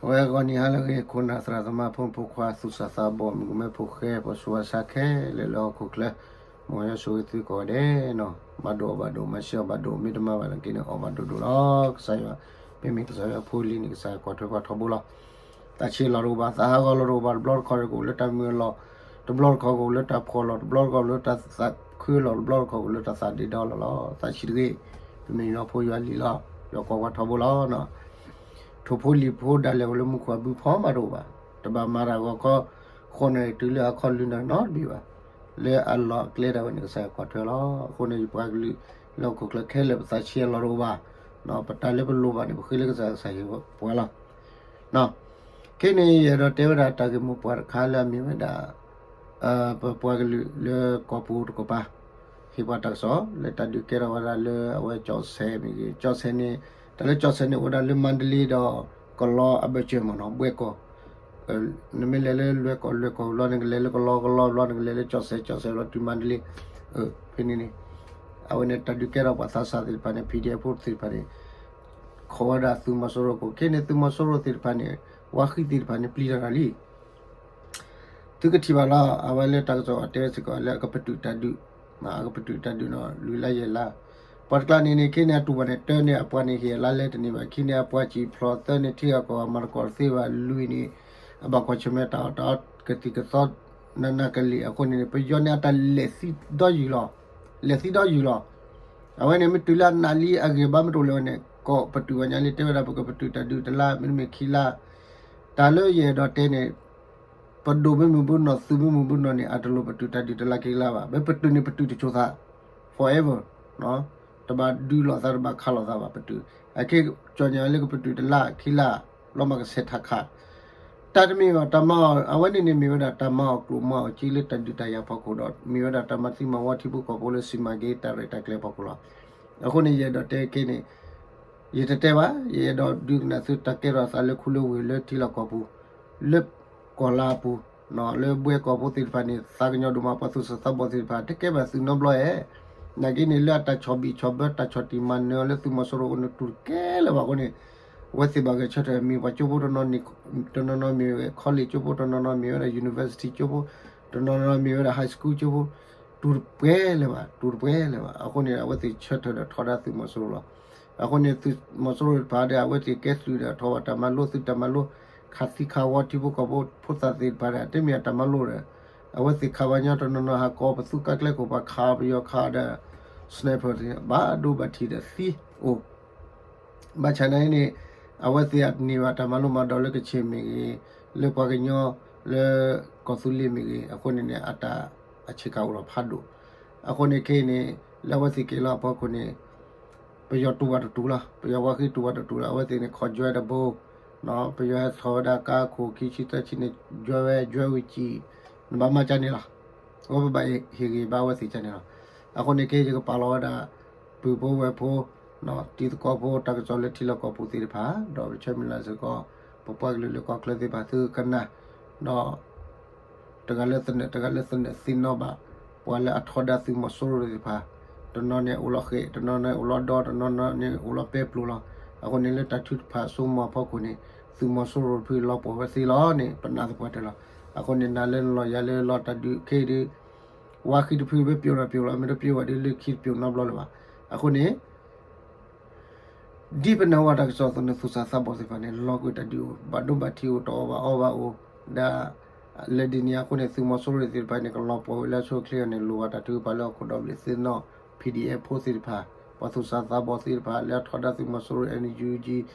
အဝဲအဂီၢ်နံၤဟါလၢအဂ့ၤ ခိၣ်နၢ်သရၣ်သမါ ဖိမုၣ်ဖိခွါ သူၣ်စၢ်သးဘီၣ် မုၣ်ကမဲဖိဃဲ ပှၤဆူးပှၤဆါခဲလၢာ်လၢဟီၣ်ခိၣ်ချၢ, မ်ယွၤဆိၣ်ဂ့ၤသုကိးဂၤဒဲးနီၤ, ဘၣ်ဒိဘၣ်ဒိ မၤစၢၤအီၣ်ဘၣ်ဒိ မ့ၢ်တမၤဘၣ်နာ်က့န့ၣ် အီၣ်ဘၣ်ဒိဒိၣ်လီၤ. ကစၢ်ယွၤ မ့မ့ၢ်ကစၢ်ယွၤဖိလံၤန့ၣ် ကစၢ်ယွၤကွၢ်ထွဲပှၤထီဘိလီၤ. သးဆံးလီၤတအိၣ်ဘၣ်, သးဟးဂီၤလီၤတအိၣ်ဘၣ်, တဘျီတခီၣ်ကအိၣ်လၢတၢ်မုာ်အလီၢ်, တဘျီတခီၣ်ကအိၣ်လၢတၢ်ဖှီၣ်လီၢ်, တဘျီတခီၣ်လၢတၢ်သးခုလီၢ်, တဘျီတခီၣ်ကအိၣ်လၢတၢ်သးဒ့ဒီလီၢ်လီၤ. သးဆံးတဂ့ၤ, ပမ့ၢ်ယွၤဖိယွၤလံၤလီၤ, ယွၤကွၢ်ပှၤထီဘိလီၤ. ထိၣ်ဖိလံၣ်ဖိဒၣ်လဲာ်အိၣ်လၢမူခိၣ်အဘုဖီမးတအိၣ်ဘၣ်, တဘၣ်မၤတၢ်ဂီၤခီ, ဃိးနၣ်ရံၣ်တုၤလၢအခီၣ်လွံၢ်နၣ်ရံၣ်နီတဘ့ၣ်ဘၣ်. လၢအလီၢ်အကျဲဒၣ်ဝဲန့ၣ် ကစၢ်ယွၤကွၢ်ထွဲလီၤ. အဃိန့ၣ် ယပှၤကလုာ်လၢဟီၣ်ခိၣ်ချၢခဲလၢာ် ပသးဆံးအလီၢ်တအိၣ်ဘၣ်, ပတၢ်လၢပလိၣ်ဘၣ်န့ၣ် ပဃ့လၢကစၢ်, ကစၢ်ဟ့ၣ်ပှၤလီၤ. ခဲအံၤန့ၣ် ယအဲၣ်ဒိးတဲဝဲဒၣ်တၢ်ဂ့ၢ်မိၢ်ပှၢ်တခါလၢအမ့ၢ်ဝဲဒၣ် ပပှၤကလုာ်လၢကီၢ်ပူၤတကပၤ ဟ့ၣ်ပှၤတၢ်ကစီၣ် လၢတၢ်ဒုးကဲထီၣ်ဝဲဒၣ်လၢအဝဲကၠီၣ်စဲးမ့ၢ်ဂ့ၤ, ကၠီၣ်စဲးန့ၣ်, တၢ်လၢကၠီၣ်စဲးန့ၣ် အိၣ်ဝဲဒၣ်လၢမါဒလ့ဒီးကလီအဘၢၣ်စၢၤမ့ၢ်နီၤ, ဘှဲကီၢ်, နမ့ၢ်လဲၤလၢလွဲၢ်ကီၢ်, လွဲၢ်ကီၢ်ဘျီ နကလဲၤလၢကလီ, ကလီဘျီ နကလဲၤလၢကၠီၣ်စဲး, ကၠီၣ်စဲးဘျီတုၤမါဒလ့, ဖဲန့ၣ်န့ၣ်, အဝဲန့ၣ်တၢ်ဒုးကဲထီၣ်ပှၤသးစၢ်သ့ၣ်တဖၣ်န့ၣ် PDF ဖိသ့ၣ်တဖၣ်န့ၣ် ခိးဝဲဒၣ်သုးမီၤစိရိၤအခိၣ်, ခဲအံၤန့ၣ် သုးမီၤစိရိၤသ့ၣ်တဖၣ်န့ၣ် ဝါဃံသ့ၣ်တဖၣ်န့ၣ် ပျံၤတၢ်လံ သုကထံၣ်ဘၣ်လီၤ, အဝဲလၢတၢ်ကစီၣ်အတဲစ့ၢ်ကီးလၢအကပတုာ်တၢ်ဒုး, အကပတုာ်တၢ်ဒုးနီၤ လွံၢ်လါယဲၢ်လါ, ပှၤတကျါန့ၣ်န့ၣ် ခဲအံၤန့ၣ် အတူၢ်ဘၣ်န့ၣ် တၢန့ၣ် အပှၤန့ၣ်ဟ့ၣ်အလါလဲတန့ၢ်ဘၣ်, ခံန့ၣ် အပှၤစံၣ်ဖျိး, သၢန့ၣ် ထံဂၤကီၢ်ဂၤမၤသကိးတသ့ဘၣ်, လွံၢ်န့ၣ် အဘၣ်ကွၢ်ဆၢၣ်မဲာ်တၢ်အီၣ်တၢ်အီကသံၣ်ကသီ နးနးကလံၤ, အဃိန့ၣ်န့ၣ် ပယီၤန့ၣ် အတၢ်လဲၤသံဒီယုၢ်လီၤ, လဲၤသံဒီယုၢ်လီၤ, အဝဲန့ၣ် မ့ၢ်တုၤလၢအနးလံအဂ့ၢ်ဘၣ်မ့ၢ်တအိၣ်လၢၤဝဲန့ၣ် ကိးပတုာ်ဝဲညါလံ, တဲဝဲဒၣ်ပကပတုာ်တၢ်ဒုးတလါ မ့တမ့ၢ်ခံလါ, တၢ်လၢယအဲၣ်ဒိးတဲန့ၣ် ပဒိၣ်မ့ၢ်မုၢ်ဘုနီၢ် သုးမ့ၢ်မုၢ်ဘုနီၢ်န့ၣ် အတလိၣ်ပတုာ်တၢ်ဒုးတလါခံလါဘၣ်, မ့ၢ်ပတုာ်န့ၣ် ပတုာ်တစိၤသး forever, တဘၣ်ဒုးလိာ်သး တဘၣ်ခးလိာ်သးဘၣ်, ပတုာ်, အခဲကၠီၣ်ညါလၢကပတုာ်တလါခံလါ လီၤမၢ်ကဆဲးထးခး, တၢ်တမ့ၢ်ဘၣ် တၢ်မၤအီၤ အဝဲန့ၣ်န့ၣ် မ့ၢ်ဝဲဒၣ်တၢ်မၤအီၣ်ကျိၣ်မၤအီၣ်စ့လၢတၢ်ဒုးတၢ်ယၤဖီခိၣ်ဒီး မ့ၢ်ဝဲဒၣ်တၢ်မၤသံမၤဝီထံဖိကီၢ်ဖိလၢ စီမံကိန်း တၢ်ရဲၣ်တၢ်ကျဲၤဖီခိၣ်လီၤ. အဃိန့ၣ် ယအဲၣ်ဒိးတဲခဲအံၤန့ၣ် ယတတဲဘၣ်, ယအဲၣ်ဒိးဒုးကနၣ်သုတၢ်ကဲထီၣ်သးလၢခူလၢဝ့ၢ်လၢထံလီၢ်ကီၢ်ပူၤ, လၢကီၢ်လါအပူၤ, လၢဘှဲကီၢ်ဖိသ့ၣ်တဖၣ်န့ၣ် သးကညီၤဒိၣ်မး ပှၤသူၣ်စၢ်သးဘီၣ်သ့ၣ်တဖၣ် တကဲဘၣ်သုးနီတဘျီဧါ, နာ်က့န့ၣ် လၢအတၢ်ဆီၣ်ဘံၣ်ဆီၣ်ဘၢ တၢ်ဆီၣ်တံၢ်မၤနၢၤအီၤလၢသုးမီၤစိရိၤအအိၣ်န့ၣ် တူၢ်တကဲလၢၤဘၣ်အဃိန့ၣ် အဝဲသ့ၣ်ဘၣ်ဂဲၤဆၢထၢၣ် မ့ၢ်ပှၤကၠိဖိတနီၤနီၤ မ့ၢ်ဝဲဒၣ် college ကၠိဖိ, တနီၤနီၤမ့ၢ်ဝဲဒၣ် university ကၠိဖိ, တနီၤနီၤမ့ၢ်ဝဲဒၣ် high school ကၠိဖိ, တူၢ်တပှဲၤလၢၤဘၣ်, တူၢ်တပှဲၤလၢၤဘၣ်. အဃိန့ၣ် အဝဲသ့ၣ်ဆၢထၢၣ်ဒီးထီဒါသုးမီၤစိရိၤလီၤ. အဃိန့ၣ် သုးမီၤစိရိၤတဖၣ်ဒီး အဝဲသ့ၣ်ကဲသုးဒီးထီၣ်ဘၣ်တၢ်မၤလိ သုးတၢ်မၤလိ ခးသံခးဝီထံဖိကီၢ်ဖိ ဖိသၣ်သ့ၣ်တဖၣ်ဒီး တမ့ၢ်အတၢ်မၤလိဒီး အဝဲသ့ၣ်ခးပှၤညီတနီၤနီၤ ဟးကိးပသူကါကျဲခိၣ် ပှၤခးပယီၤခးဒီး sniper သ့ၣ် ဘၣ်ဒိဘၣ်ထံးဒီးသံအိၣ် ဘၣ်ဆၣ်နာ်က့န့ၣ် အဝဲသ့ၣ်အန့ၢ်ဘၣ်တၢ်မၤလိမၤဒိးလၢကခ့ၣ်မ့ၢ်ဂ့ၤ, လၢပှၤကညီ, လၢကီၢ်သူလ့ၤမ့ၢ်ဂ့ၤ, အဃိန့ၣ်န့ၣ် အတၢ်အဆ့ကၤအိၣ်ဒီးဖးဒိၣ်. အဃိန့ၣ်ခဲအံၤန့ၣ် လၢအဝဲသ့ၣ်က့ၤလီၤအဖီခိၣ်န့ၣ် ပယီၤတူၢ်ဘၣ်တတူၢ်လီၤ, ပယီၤဝါဃံတူၢ်ဘၣ်တတူၢ်လီၤ, အဝဲသ့ၣ်န့ၣ် ခီၣ်ယွဲတဘိ, ပယီၤဟဲထီၣ်ဝဲဒၣ်ကါခိၣ်ခံဆံသၢဆံန့ၣ် ယွဲဝဲ ယွဲဝံၤစံၣ်, နဘၣ်မၤကန့ၣ်လီၤ. အဝဲပဘၣ်ဟ့ၣ်ဂံၢ်ဘါအဝဲသ့ၣ်ကန့ၣ်လီၤ. အဃိန့ၣ်ခဲအံၤ ယကပာ်လီၤဝဲဒၣ် ပုၢ်ဖိဝဲၢ်ဖိ တံၤသကိးဖိ တၢ်ကစီၣ်လၢထံလီၢ်ကီၢ်ပူၤသ့ၣ်တဖၣ် ဒီးပဆၢမုၢ်လၢ်စ့ၢ်ကီး ပပှၤကလုာ်လၢကီၢ်ချၢသ့ၣ်တဖၣ်သုကနၣ်, ဒီး တဂၤလၢသနၢၣ် တဂၤလၢသနၢၣ်သ့ၣ်နီၣ်ဘၣ် ပှၤလၢအထီဒါသုးမီၤစိရိၤသ့ၣ်တဖၣ်, တနီၤန့ၣ်အိၣ်လီၤဃဲၣ်, တနီၤန့ၣ်အိၣ်လီၤဒီ, တနီၤန့ၣ်အိၣ်လီၤပဲပျိၤလီၤ. အဃိန့ၣ်လၢတၢ်ထုကဖၣ်စိကမီၤအဖီခိၣ်န့ၣ် သုးမီၤစိရိၤတဖုလီၤပှီၢ်ဝဲသ့လီၤန့ၣ် ပနာ်သပှၢ်တၢၢ်လီၤ. အဃိန့ၣ် နၤလၢနလီၤယၤလၢလီၤတၢ်ဒုးခဲအံၤဒီး ဝါဃံတဖုမ့ၢ်ပျိၤဒီးပျိၤလီၤ, မ့ၢ်တပျိၤဘၣ်ဒီးလၢခံတပျိၤနီတဘျီလၢၤဘၣ်. အဃိန့ၣ် ဒ်ပနၢ်ဟူတၢ်ကစီၣ်အသိးန့ၣ် သူၣ်စၢ်သးဘီၣ်သ့ၣ်တဖၣ်န့ၣ် လီၤကွံာ်တၢ်ဒုးအိၣ်, ဘၣ်ဒိဘၣ်ထံးအိၣ်, တအီၣ်ဘၣ်အီဘၣ်အိၣ်, ဒီး လၢဒ်န့ၣ်အဃိန့ၣ် သုးမီၤစိရိၤသ့ၣ်တဖၣ်န့ၣ် ကလီၤပှီၢ်ဝဲလၢအဆိအချ့အဂီၢ်န့ၣ် လိၣ်ဘၣ်တၢ်ထုကဖၣ်လၢဟီၣ်ခိၣ်ဒီဘ့ၣ်သ့ၣ်နီၣ်, PDF ဖိသ့ၣ်တဖၣ်, ပှၤသူၣ်စၢ်သးဘီၣ်သ့ၣ်တဖၣ် လၢအထီဒါသုးမီၤစိရိၤ NUG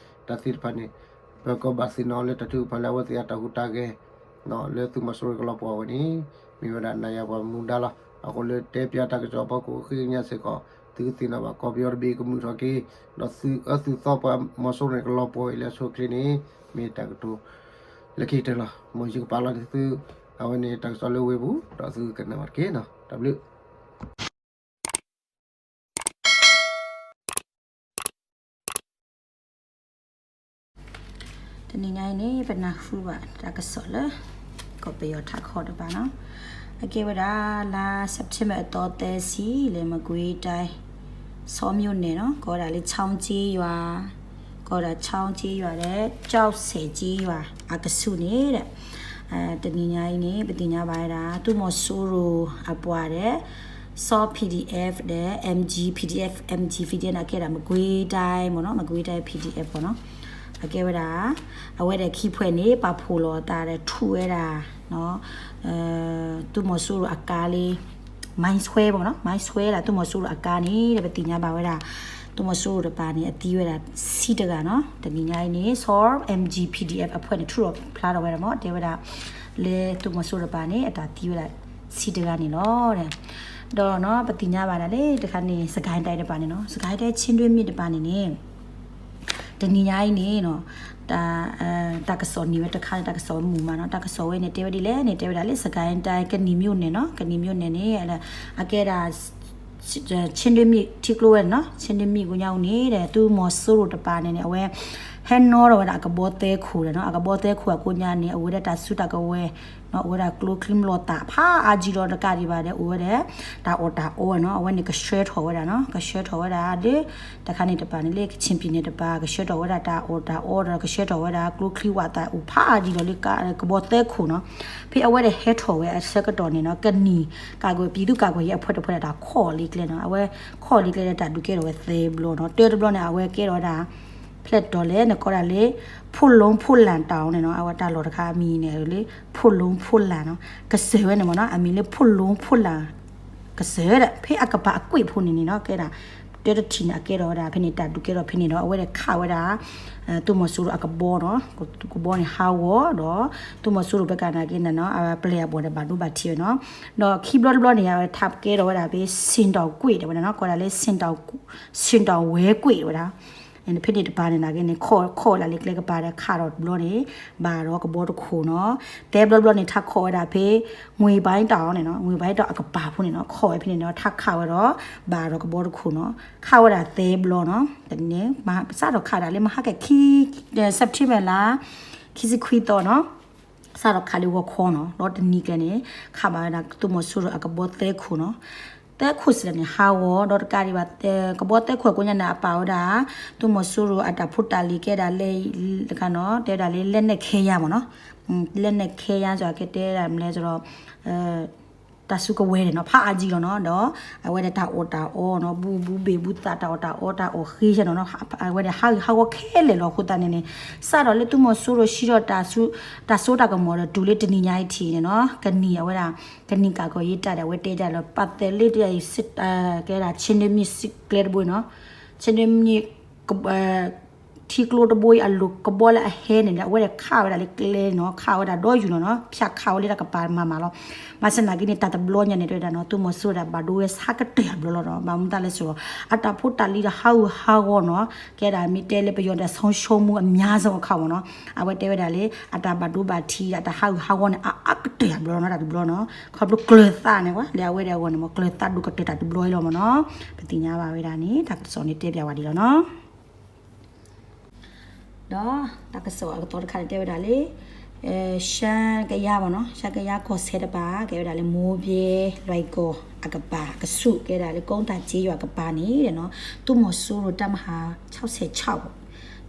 တၢ်သ့ၣ်တဖၣ်န့ၣ် ပကဘၣ်သ့ၣ်နီၣ်လၢတၢ်ထုကဖၣ်လၢအဝဲသ့ၣ်အတၢ်ဟူးတၢ်ဂဲၤ လၢသုးမီၤစိရိၤကလီၤပှီၢ်ဝဲန့ၣ် မ့ၢ်ဝဲဒၣ်နၤယၤပှၤမူဒါလီၤ. အဃိလၢတဲပၠးတၢ်ကစီၣ်အဖီခိၣ် ဃ့ကညးစ့ၢ်ကီး သုကသ့ၣ်နီၣ်ဘၣ် ကီၢ်ပယီၤတဘ့ၣ်ကမုာ်ထီၣ်က့ၤ, ဒီးသုးအၢသုးသီပှၤမီၤစိရိၤန့ၣ် ကလီၤပှီၢ်ဝဲလၢအဆိအချ့န့ၣ် မ့ၢ်တၢ်ကတိၤလၢခံကတၢၢ်လီၤ. မ်ယကပာ်လီၤန့ၢ်သု အဝဲန့ၣ်တၢ်ကစီၣ်လၢဝ့ၢ်ပူၤ ဒီးသုကနၣ်ဘၣ်တက့ၢ်နီၤ. တၢ်ဘျုး တနံၤညါအံၤန့ၣ် ပနၢ်ဟူဘၣ်တၢ်ကစီၣ်လၢ ကီၢ်ပယီၤထးခီတဘၣ်နီၤ. အကဲဝဲဒၣ်လါ September အသီသၢဆံ လၢမကွ့ၤတိုင်း ဆီမြို့နယ်နီၤ, ကိးဝဲဒၣ်လၢ ချောင်းကျေးရွာ, ကီးဒၣ် ချောင်းကျေးရွာဒီး ကျောက်ဆည်ကျေးရွာ အကဆူးန့ၣ်ဒီး တနံၤညါအံၤန့ၣ် ပသ့ၣ်ညါဘၣ်ဝဲဒၣ် သုးမီၤစိရိၤအပှၤဒီး စီ PDF ဒီး MG PDF, MG PDF န့ၣ် အကဲဒၣ် မကွေးတိုင်းမ့ၢ်နီၤ, မကွေးတိုင်း PDF မ့ၢ်နီၤ, အကဲဝဲဒၣ် အဝဲဒၣ်ခံဖုန့ၣ် ပာ်ဖှိၣ်လီၤအသးဒီး ထုးဝဲဒၣ် သုးမီၤစိရိၤအကါလၢ မိုင်းဆွဲ မ့ၢ်နီၤ, မိုင်းဆွဲ ဒၣ် သုးမီၤစိရိၤအကါန့ၣ်ဒီး ပသ့ၣ်ညါဘၣ်ဝဲဒၣ် သုးမီၤစိရိၤတပၤန့ၣ် အသံဝဲဒၣ် ဆံတဂၤနီၤ. တနံၤညါအံၤန့ၣ် စီ MG PDF အဖုန့ၣ် ထုးထီၣ်ဖျါထီၣ်ဝဲဒၣ်မ့ၢ် တဲဝဲဒၣ် လၢသုးမီၤစိရိၤတပၤန့ၣ် အတၢ်သံဝဲဒၣ် ဆံတဂၤန့ၣ်လီၤ. ဒီး ပသ့ၣ်ညါဘၣ်ဒၣ်လၢတခါန့ၣ် စစ်ကိုင်းတိုင်း တပၤန့ၣ်နီၤ, စစ်ကိုင်းတိုင်း ချင်းတွင်းမြစ် တပၤန့ၣ်န့ၣ် တနံၤညါအံၤန့ၣ် တၢ်ကစီၣ်န့ၣ်ဝဲတခါန့ၣ် တၢ်ကစီၣ်မုာ်မးနီၤ, တၢ်ကစီၣ်ဝဲန့ၣ် တဲဝဲဒ်လဲၣ်န့ၣ် တဲဝဲဒၣ်လၢ စစ်ကိုင်းတိုင်း ကနီၤမြို့နယ် နီၤ, ကနီၤမြို့နယ် န့ၣ် အကဲဒၣ် ချင်းတွင်းမြစ် ထံကျိဝဲန့ၣ်နီၤ, ချင်းတွင်းမြစ် ကညီအူန့ၣ်ဒီး သုးမီၤစိရိၤတပၤန့ၣ်န့ၣ် အဝဲ ဟဲနီၣ်ထီၣ်ဝဲဒၣ်အကဘီသဲခိၣ်ဒီးနီၤ, အကဘီသဲခိၣ်အကိးညါန့ၣ် အဝဲဒၣ်တၢ်စုတၢ်ကဝဲၤ အဝဲဒၣ်ကျိချံမျိာ်သၣ်ဖးအါကံဒီးတကးဒံးဘၣ်ဒီး အဝဲဒၣ် တၢ်အီၣ်တၢ်အီနီၤ, အဝဲန့ၣ်ကဆှၢထီၣ်ဝဲဒၣ်နီၤ, ကဆှၢထီၣ်ဝဲဒၣ်ဒီး တခါန့ၣ်တပၤန့ၣ်လၢ ကချင်ပြည်နယ် တပၤ ကဆှၢထီၣ်ဝဲဒၣ်တၢ်အီၣ်တၢ်အီဒီး ကဆှၢထီၣ်ဝဲဒၣ်ကျိချံဝးသးအိၣ်ဖးအါကံဒီးလၢ ကဘီသဲခိၣ်နီၤ, ဖဲအဝဲဒၣ်ဟဲထီၣ်ဝဲအဆၢကတီၢ်န့ၣ်နီၤ, ကနီၤ ကာကွယ် ပြည်သူ့ကာကွယ်ရေးအဖွဲ့ တဖုဒီးတၢ်ခိးလံကျဲနီၤ, အဝဲခိးလံကျဲဒီးတၢ်ဒုးကဲထီၣ်ဝဲသၢဘျီနီၤ, တၢတဘျီန့ၣ် အဝဲကဲထီၣ်ဝဲဒၣ် ဖျဲၣ်တီၤလဲၣ်န့ၣ် ကိးဒၣ်လၢ ဖူးလူးဖူးလၣ်တီၤန့ၣ်နီၤ, အဝဲတၢ်လီၢ်တခါအမံၤန့ၣ်လၢ ဖူးလူးဖူးလၣ်နီၤ, ကစၢၢ်ဝဲန့ၣ်မ့ၢ်နီၤ, အမံၤလၢ ဖူးလူးဖူးလၣ် ကစၢၢ်ဒီး ဖဲအကပၤအကွံာ်ဖိန့ၣ်န့ၣ်နီၤ, ကဲဒၣ် တၢတထံၣ်န့ၣ် အကဲထီၣ်ဝဲဒၣ်ဖဲန့ၣ် တၢ်ဒုးကဲထီၣ်ဖဲန့ၣ်ဒီး အဝဲဒၣ်ခးဝဲဒၣ် သုးမီၤစိရိၤအကဘီနီၤ, ကဘီန့ၣ်ဟးဂီၤဒီး သုးမီၤစိရိၤဖဲကနာ်က့န့ၣ်နီၤ အပျဲၢ်အဘီၣ်ဒီးဘၣ်ဒိဘၣ်ထံးဝဲနီၤ, ဒီးခံဘျီတဘျီန့ၣ် အဝဲထးကဲထီၣ်ဝဲဒၣ်ဖဲ စံတောင်ကွေ့ တဲဝဲဒၣ်နီၤ, ကိးဒၣ်လၢ စံတောင်ဝဲကွေ့ တဲဝဲဒၣ် ဖဲန့ၣ်တပၤန့ၣ်နာ်က့န့ၣ် ခိးခိးဝဲဒၣ်လၢကျဲကပၤဒီး ခးထီၣ်တဘျီန့ၣ် ဘၣ်ဒီးကဘီတခိၣ်နီၤ, သၢဘျီတဘျီန့ၣ် ထးခိးဝဲဒၣ်ဖဲ ငွေပိုင်းတောင် န့ၣ်နီၤ, ငွေပိုင်းတောင် အကပၤဖိန့ၣ်နီၤ, ခိးဝဲဖဲန့ၣ်ဒီး ထးခးဝဲဒီး ဘၣ်ဒီးကဘီတခိၣ်နီၤ, ခးဝဲဒၣ်သၢဘျီနီၤ, တနံၤန့ၣ် စးထီၣ်ခးဒၣ်လၢမဟါကခံ September လါ ခံဆံခွံသီနီၤ စးထီၣ်ခးလၢဂီၤခီနီၤ, ဒီးတနံၤကျဲန့ၣ် ခးဘၣ်ဝဲဒၣ်သုးမီၤစိရိၤအကဘီသၢခိၣ်နီၤ, သၢခိၣ်စံးန့ၣ် ဟးဂီၤဒီးတကးဒံးဘၣ် ကဘီသၢခိၣ်အကိးညါန့ၣ် အပာ်ဝဲဒၣ် သုးမီၤစိရိၤအတၢ်ဖိတၢ်လံၤကဲဒၣ်လၢ တခါနီၤ တဲဝဲဒၣ်လၢ လက်နက်ခဲယမ်း မ့ၢ်နီၤ, လက်နက်ခဲယမ်း ကတဲဒၣ်မလဲၣ်ဒီး တၢ်စုကဝဲၤန့ၣ်နီၤ ဖးအါကံလီၤနီၤ, ဒီးအဝဲဒၣ်တၢ်အီၣ်တၢ်အီနီၤ ဘူးဘူးဘ့ၣ်ဘူးသး တၢ်အီၣ်တၢ်အီ တၢ်အီၣ်ဃ့ယဲနီၤ, အဝဲဒၣ်ဟးဂူာ်ဟးဂီၤခဲလၢာ်လီၤ. အဃိသတးန့ၣ်န့ၣ် စးထီၣ်လၢသုးမီၤစိရိၤဟံးထီၣ် တၢ်စိတၢ်ကမီၤဒီးတုၤလၢတနံၤညါအံၤထံးန့ၣ်နီၤ ကနံၤအဝဲဒၣ် ကနံၤကၢ်ကီၢ်ယံၤတၢ်ဒီး အဝဲတဲဒၣ်လီၤ ပာ်သဲးလၢ ကဲဒၣ် ချင်းတွင်းမြစ် ကျဲတဘိနီၤ, ချင်းတွင်းမြစ် ထံကျိတဘိအံၤအလိၤ ကဘီလၢအဟဲန့ၣ်ဒီး အဝဲဒၣ်ခးဝဲဒၣ်လၢကျဲနီၤ, ခးဝဲဒၣ်ဒီးယူၤနီၤနီၤ, ဖၠးခးဝဲလၢတၢ်ကပၤမၤမၤလီၤ. ဘၣ်ဆၣ်သနာ်က့န့ၣ် တၢ်တဘျီညါန့ၣ် တဲဝဲဒၣ်နီၤ သုးမီၤစိရိၤဒၣ်ဘၣ်ဒိဝဲဆါကတၢၢ်အဘျီလီၤနီၤ, ဘၣ်မနုၤတၢ်လဲၣ်စ့ၢ်ကီး အတၢ်ဖိတၢ်လံၤဒီးဟးဂူာ်ဟးဂီၤနီၤ, ကဲဒၣ်မ့ၢ်တဲလၢပယီၤဒီး ဆုံးရှုံးမှုအများဆုံးအခါမ့ၢ်နီၤ, အဝဲတဲဝဲဒၣ်လၢ အတၢ်ဘၣ်ဒိဘၣ်ထံးဒီး အတၢ်ဟးဂူာ်ဟးဂီၤန့ၣ် အအါကတၢၢ်အဘျီနီၤ, တၢ်တဘျီနီၤ, ခီဖျိကျၢၤသးန့ၣ်ကွၢ် လၢအဝဲဒၣ်အဂီၢ်န့ၣ်မ့ၢ် ကျၢၤသးဒိၣ်ကတၢၢ်တၢ်တဘျီအံၤလီၤမ့ၢ်နီၤ, ပသ့ၣ်ညါဘၣ်ဝဲဒၣ်န့ၣ် တၢ်ကစီၣ်န့ၣ်တဲပၠးဝဲဒ်လီၤနီၤ. ဒီးတၢ်ကစီၣ်အကတီၢ်တခါန့ၣ် တဲဝဲဒၣ်လၢ ရှမ်းကယန်းမ့ၢ်နီၤ, ရှမ်းကယန်းကီၢ်စဲၣ်တပၤ ကဲဝဲဒၣ်လၢ မိုးဗြဲလွိုင်ကော် အကပၤကဆူး ကဲဒၣ်လၢ ကုန်းသာကျေးရွာ ကပၤန့ၣ်နီၤ, သုးမီၤစိရိၤ တပ်မဟာ ခြောက်ဆယ့်ခြောက်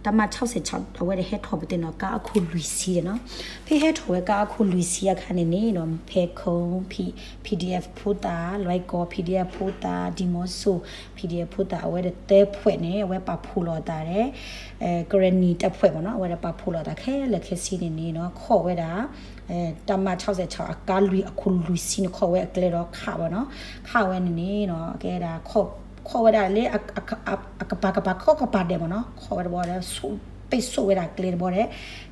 တပ်မ ခြောက်ဆယ့်ခြောက် အဝဲဒၣ်ဟဲထီၣ်ပသ့ၣ်နီၤ ကါအခိၣ်လွံၢ်ဆံန့ၣ်နီၤ, ဖဲဟဲထီၣ်ဝဲကါအခိၣ်လွံၢ်ဆံအခါန့ၣ်န့ၣ်နီၤ ဖဲခုံ PDF ဖိသၣ်, လွိုင်ကော် PDF ဖိသၣ်, ဒံၤမီစိ PDF ဖိသၣ် အဝဲဒၣ်သၢဖုန့ၣ် အဝဲပာ်ဖှိၣ်လီၤအသးဒီး ကရၢနံၤတပ်ဖွဲ့မ့ၢ်နီၤ, အဝဲဒၣ်ပာ်ဖှိၣ်လီၤအသးခဲလၢာ်ခဲဆ့န့ၣ်န့ၣ်နီၤ ခိးဝဲဒၣ် တပ်မ ခြောက်ဆယ့်ခြောက် အကါလွံၢ်အခိၣ်လွံၢ်ဆံန့ၣ် ခိးဝဲအကျဲဒီးခးဝဲနီၤ, ခးဝဲန့ၣ်န့ၣ်နီၤ ကဲဒၣ် ခိးဝဲဒၣ်လၢ အကပၤကပၤ ခိးကပၤဒဲးမ့ၢ်နီၤ, ခိးဝဲတဘျီဒီး ပိတ်ဆို့ဝဲဒၣ်ကျဲတဘျီဒီး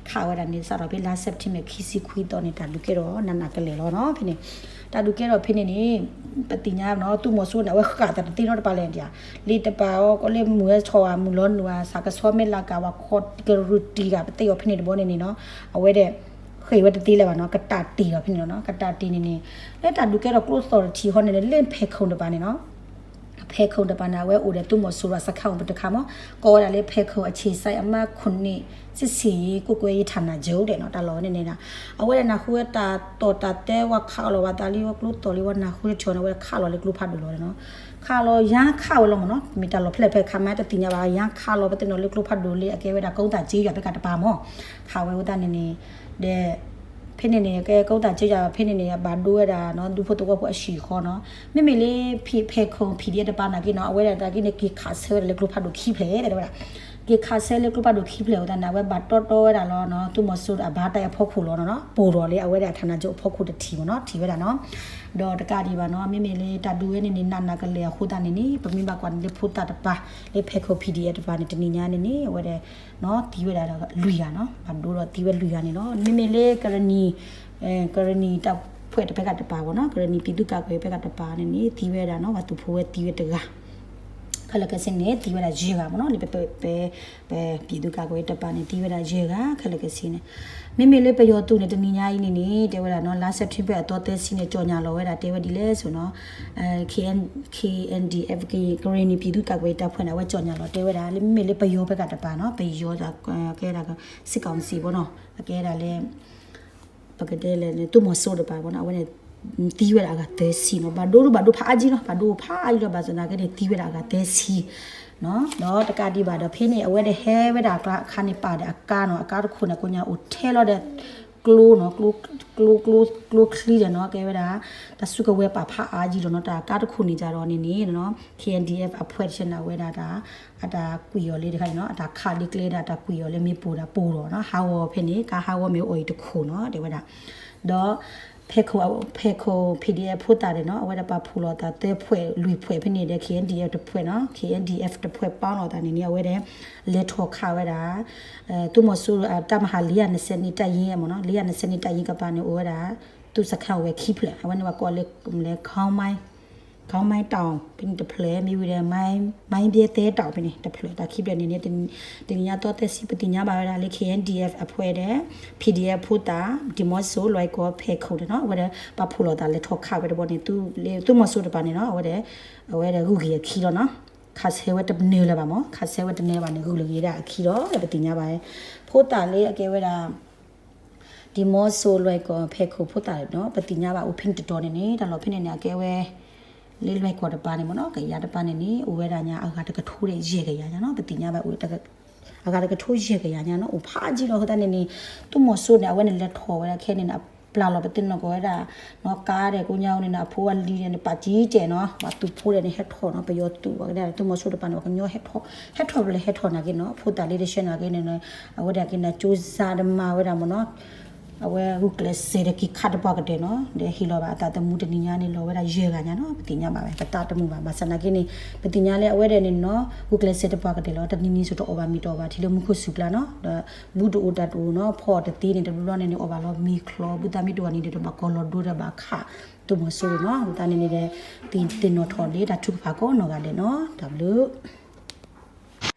ခးဝဲဒၣ်န့ၣ် စးထီၣ်ဖဲလါ September ခံဆံခွံသီန့ၣ် တၢ်ဒုးကဲထီၣ်နးနးကလဲာ်လီၤနီၤ ဖဲန့ၣ်, တၢ်ဒုးကဲထီၣ်ဖဲန့ၣ်န့ၣ် ပသ့ၣ်ညါနီၤ သုးမီၤစိန့ၣ် အဝဲဃၣ်သးတသ့နီတပၤလဲၣ်န့ၣ် လ့တပၤအီၤ ကီးလၢမုၢ်ဝဲထီၣ်ဧါ မုၢ်လီၤနုာ်ဧါ စးကဆီမဲာ်လၤကၤဝဲ ခီၣ်ကရူၢ်တံၢ်ဂၤ ပသ့အီၤဖဲန့ၣ်တဘျီန့ၣ်န့ၣ်နီၤ အဝဲဒၣ် ဃ့ၢ်ဝဲတသ့လၢၤဘၣ်နီၤ ကတၢၢ်တ့ၢ်အီၤဖဲန့ၣ်လီၤနီၤ ကတၢၢ်တ့ၢ်န့ၣ်န့ၣ် လၢတၢ်ဒုးကဲထီၣ်ကျိသီၣ်တထံၣ်ဃီန့ၣ်န့ၣ် လၢဖဲခုံတပၤန့ၣ်နီၤ ဖဲခုံတပၤန့ၣ် အဝဲအိၣ်ဒီးသုးမီၤစိရိၤအစခန်းအိၣ်ပတခါမး ကိးဝဲဒၣ်လၢ ဖဲခုံအခြေစိုက် အမှတ်ခုနှစ် စစ်ဆင်ရေးကွပ်ကဲရေးဌာနချုပ် ဒဲးနီၤ တၢ်လီၢ်ဝဲန့ၣ်န့ၣ် အဝဲဒၣ်နၢ်ဟူဝဲတၢ်တီၢ်တၢ်တဲဝဲခးအီၤလီၤ ဝဲသးလံဝဲကျိသီၣ်လံဝဲနၢ်ဟူတထံၣ်အီၤန့ၣ် အဝဲဒၣ်ခးလီၤလၢကျိဖးဒိၣ်လီၤနီၤ ခးလီၤ ယါခးဝဲလီၤမ့ၢ်နီၤ, မ့ၢ်တၢ်လီၢ်ဖဲလဲၣ်ဖဲခါမးတသ့ၣ်ညါဘၣ်, ယါခးလီၤ ပသ့ၣ်နီၣ်လၢကျိဖးဒိၣ်လၢအကဲဝဲဒၣ် ကုန်းသာကျေးရွာ ဖဲကတပၤမး, ခးဝဲအဃိသတးန့ၣ်န့ၣ်, ဒီး ဖဲန့ၣ်န့ၣ် ကဲကုန်းသာကျေးရွာ ဖဲန့ၣ်န့ၣ် အဘၣ်ဒိဝဲဒၣ်နီၤ ဒူဖိသဝီဖိအဟံၣ်ဃီနီၤ, မ့မ့ၢ်လၢ ဖဲခိၣ် ဖံးဒံအတပၤနာ်က့နီၤ အဝဲဒၣ်တၢ်က့န့ၣ် က့ၤခးဆၢဝဲဒၣ်လၢကျိဖးဒိၣ်ခံဖျၢၣ် တဲဝဲဒၣ်, က့ၤခးဆၢလၢကျိဖးဒိၣ်ခံဖျၢၣ်အဃိသတးန့ၣ် အဝဲဘၣ်တီတီဝဲဒၣ်လီၤနီၤ သုးမီၤစိရိၤအဘါတၢ်အဖီခိၣ်လီၤနီၤ, ပိၢ်ထီၣ်လၢအဝဲဒၣ် ဌာနချုပ် အဖီခိၣ်တထံၣ်မ့ၢ်နီၤ ထံၣ်ဝဲဒၣ်နီၤ, ဒီးတကးဒံးဘၣ်နီၤ မ့မ့ၢ်လၢတၢ်ဒုးဝဲန့ၣ်န့ၣ် နးနးကလဲာ်အဃိသတးန့ၣ်န့ၣ် ပမ့ၢ်ဘၣ်ကွၢ်န့ၣ်လၢဖိသၣ်တပၤ လၢဖဲခိၣ် ဖံးဒံအတပၤန့ၣ် တနံၤညါန့ၣ်န့ၣ် အဝဲဒၣ် သံဝဲဒၣ်လွံၢ်ဂၤနီၤ, ဘၣ်ဒိဒီးသံဝဲလွံၢ်ဂၤန့ၣ်လီၤ, မ့မ့ၢ်လၢကရနံၤ ကရနံၤတၢ်ဖှဲးတဖဲကတပၤဘၣ်နီၤ ကရနံၤ ပြည်သူ့ကာကွယ်ရေး ဖဲကတပၤန့ၣ်န့ၣ် သံဝဲဒၣ်နီၤ ပှၤသုးဖိဝဲသံဝဲတဂၤ, ခဲလၢာ်ခဲဆ့န့ၣ် သံဝဲဒၣ်ယဲၢ်ဂၤမ့ၢ်နီၤ လၢပ ပ ပ ပြည်သူ့ကာကွယ်ရေး တပၤန့ၣ် သံဝဲဒၣ်ယဲၢ်ဂၤ ခဲလၢာ်ခဲဆ့န့ၣ်, မ့မ့ၢ်လၢပယီၤသုးန့ၣ် တနံၤညါအံၤန့ၣ်န့ၣ် တဲဝဲဒၣ်နီၤ လါစဲးပထ့ဘၢၣ်အသီသၢဆံန့ၣ် ကၠီၣ်ညါလီၤဝဲဒၣ် တဲဝဲဒ်လဲၣ်ဆိနီၤ KN KNDF ကရင်နီပြည်သူ့ကာကွယ်ရေးတပ်ဖွဲ့န့ၣ် အဝဲကၠီၣ်ညါလီၤ တဲဝဲဒၣ် လၢမ့မ့ၢ်လၢပယီၤဖဲကတပၤနီၤ ပယီၤ ကဲဒၣ် စစ်ကောင်စီ ဘၣ်နီၤ အကဲဒၣ်လၢ ပကတဲလဲၣ် သုးမီၤစိရိၤတပၤဘၣ်နီၤ အဝဲန့ၣ် သံဝဲဒၣ်အဂၤသၢဆံနီၤ ဘၣ်ဒိဒိဘၣ်ဒိဖးအါကံလီၤ ဘၣ်ဒိဖးအါကံလီၤ ဘၣ်ဆၣ်သနာ်က့န့ၣ် သံဝဲဒၣ်အဂၤသၢဆံ ဒီးတကးဒံးဘၣ်ဒီး ဖဲန့ၣ် အဝဲဒၣ်ဟဲဝဲဒၣ်အကျါအခါန့ၣ် ပာ်ဒီးအကါနီၤ အကါတခိၣ်န့ၣ် ကိညါအိၣ်ထဲလီၤဒီး ကျိနီၤ ကျိ ကျိ ကျိချံဒီးနီၤ ကဲဝဲဒၣ် တၢ်စုကဝဲၤပာ်ဖးအါကံလီၤနီၤ တၢ်ကါတခိၣ်န့ၣ်ကဒီးန့ၣ်န့ၣ် KNDF အဖှဲးတဆဲန့ၣ် အဝဲဒၣ် အတၢ်ကွံာ်အီၤလၢတခါန့ၣ်နီၤ အတၢ်ခးလၢကျဲဒီး အတၢ်ကွံာ်အီၤလၢမ့ၣ်ပိၢ်ဒီးပိၢ်ဒီးနီၤ ဟးဂီၤဖဲန့ၣ် ကါဟးဂီၤမ့ၢ်အိၣ်အံၤတခိၣ်နီၤ တဲဝဲဒၣ် ဒီး ဖဲခိၣ် ဖဲခိၣ် ဖံးဒံအဖိသၣ်ဒီးနီၤ အဝဲဒၣ်ပာ်ဖှိၣ်လိာ်သးသၢဖှဲးလွံၢ်ဖှဲးဖဲန့ၣ်ဒီး KNDF တဖှဲးနီၤ KNDF တဖှဲးပာ်လိာ်သးန့ၣ်န့ၣ် အဝဲဒၣ် လဲၤထီၣ်ခးဝဲဒၣ် သုးမီၤစိရိၤ တပ်မဟာ လေးရာနှစ်ဆယ့်နှစ် တပ်ရင်းမ့ၢ်နီၤ လေးရာနှစ်ဆယ့်နှစ် တပ်ရင်းကပၤန့ၣ် အိၣ်ဝဲဒၣ် သုးစခန်းဝဲခံဖျၢၣ် အဝဲန့ၣ်ပှၤကိးလၢ ခီမ ခီမ တောင် ဖဲန့ၣ်တဖျၢၣ် မ့ၢ်ဝံၤဒီး မိုင်း မိုင်းပြဲသဲတောင် ဖဲန့ၣ်တဖျၢၣ် တၢ်ခံဖျၢၣ်န့ၣ်န့ၣ် တနံၤညါသီသၢဆံ ပသ့ၣ်ညါဘၣ်ဝဲဒၣ်လၢ KNDF အဖှဲးဒီး ဖံးဒံအဖိသၣ် ဒံၣ်မီစိ လွဲၢ်ကီၢ် ဖဲခိၣ်န့ၣ်နီၤ အဝဲဒၣ်ပာ်ဖှိၣ်လိာ်သးလဲၤထီၣ်ခးဝဲတဘျီန့ၣ် သုးမီၤစိတပၤန့ၣ်နီၤ အဝဲဒၣ် အဝဲဒၣ်ဂုာ်က့ၤအခံလီၤနီၤ ခးဆဲဝဲတနၢၤလၢၤဘၣ်မ့ၢ် ခးဆဲဝဲတနၢၤဘၣ်န့ၣ် ဂုာ်လၢဂ့ၤဒၣ်အခံလီၤ ပသ့ၣ်ညါဘၣ် ဖိသၣ်လၢအကဲဝဲဒၣ် ဒံၣ်မီစိ လွဲၢ်ကီၢ် ဖဲခိၣ်ဖိသၣ်နီၤ ပသ့ၣ်ညါဘၣ်အိၣ်ဖဲန့ၣ်တတီၤန့ၣ်န့ၣ် တၢ်လီၢ်ဖဲန့ၣ်န့ၣ် အကဲဝဲ လၢလွဲၢ်ကီၢ်တပၤန့ၣ်မ့ၢ်နီၤ ကယၤတပၤန့ၣ်န့ၣ် အိၣ်ဝဲဒၣ်ညါ အဂၤတကထိဒီးယဲၢ်ကယၤညါနီၤ ပသ့ၣ်ညါဘၣ်အိၣ် အဂၤတကထိယဲၢ်ကယၤညါနီၤ အိၣ်ဖးကံလီၤအဃိသတးန့ၣ်န့ၣ် သုးမီၤစိန့ၣ် အဝဲန့ၣ်လဲၤထီၣ်ဝဲဒၣ်ခဲန့ၣ်န့ၣ် အပျၢ်လီၤပသ့ၣ်နီၣ်ကီးဝဲဒၣ် နီၣ်ကါဒီးကိညါန့ၣ်န့ၣ် အဖိအလံၤန့ၣ် ပာ်ကံတဲာ်နီၤ ပှၤသုးဖိဒီးန့ၣ် ဟဲထီၣ်နီၤ ပယီၤသုးဝဲဒၣ် သုးမီၤစိတပၤန့ၣ် ပှၤကညီဟဲထီၣ် ဟဲထီၣ်ဖဲလဲၣ်ဟဲထီၣ်နာ်က့နီၤ ဖိသၣ်လၢတဆဲနာ်က့န့ၣ် အဝဲဒၣ်က့န့ၣ် ကၠိစါတမၤဝဲဒၣ်မ့ၢ်နီၤ အဝဲဂုာ်ကျဲးစၢးဒီးက့ၤခးတပှၢ်ကတၢၢ်နီၤ ဒီးဟ့ၣ်လီၤဘၣ်အသးသမူတနံၤညါန့ၣ် လီၤဝဲဒၣ်ယဲၢ်ဂၤညါနီၤ ပသ့ၣ်ညါဘၣ်ဝဲ ပသးတမုာ်ဘၣ် ဘၣ်ဆၣ်နာ်က့န့ၣ် ပသ့ၣ်ညါလၢအဝဲဒၣ်န့ၣ်နီၤ ဂုာ်ကျဲးစၢးတပှၢ်ကတၢၢ်လီၤ တနံၤနံၤစိၤတအီၣ်ဘၣ်မ့ၤတအီၣ်ဘၣ် ထံၣ်လၢမူခိၣ်စူၤကျါနီၤ ဒီး ဘူးတအိၣ်တၢ်တအိၣ်နီၤ ဖီအီၣ်တသ့န့ၣ် တဘျီဘျီန့ၣ်န့ၣ် အီၣ်ဘၣ်လီၤမ့ၤချီ ဘူးသးမ့ၢ်တအိၣ်န့ၣ်ဒီး ဘၣ်ကီၢ်လီၤဒိဒီးဘၣ်ခး သုးမီၤစိနီၤ တၢ်န့ၣ်န့ၣ်ဒီး သ့ၣ်နီၣ်ထီၣ်လၢတၢ်ထုကဖၣ်ကိးနီၢ်ဂၤဒဲးနီၤ တၢ်ဘျုး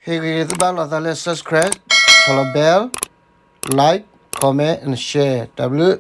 ဟ့ၣ်ဂံၢ်သုဘၣ်လိာ်သးလၢ subscribe, ထီၣ်လီၤ bell, like, comment and share တၢ်ဘျုး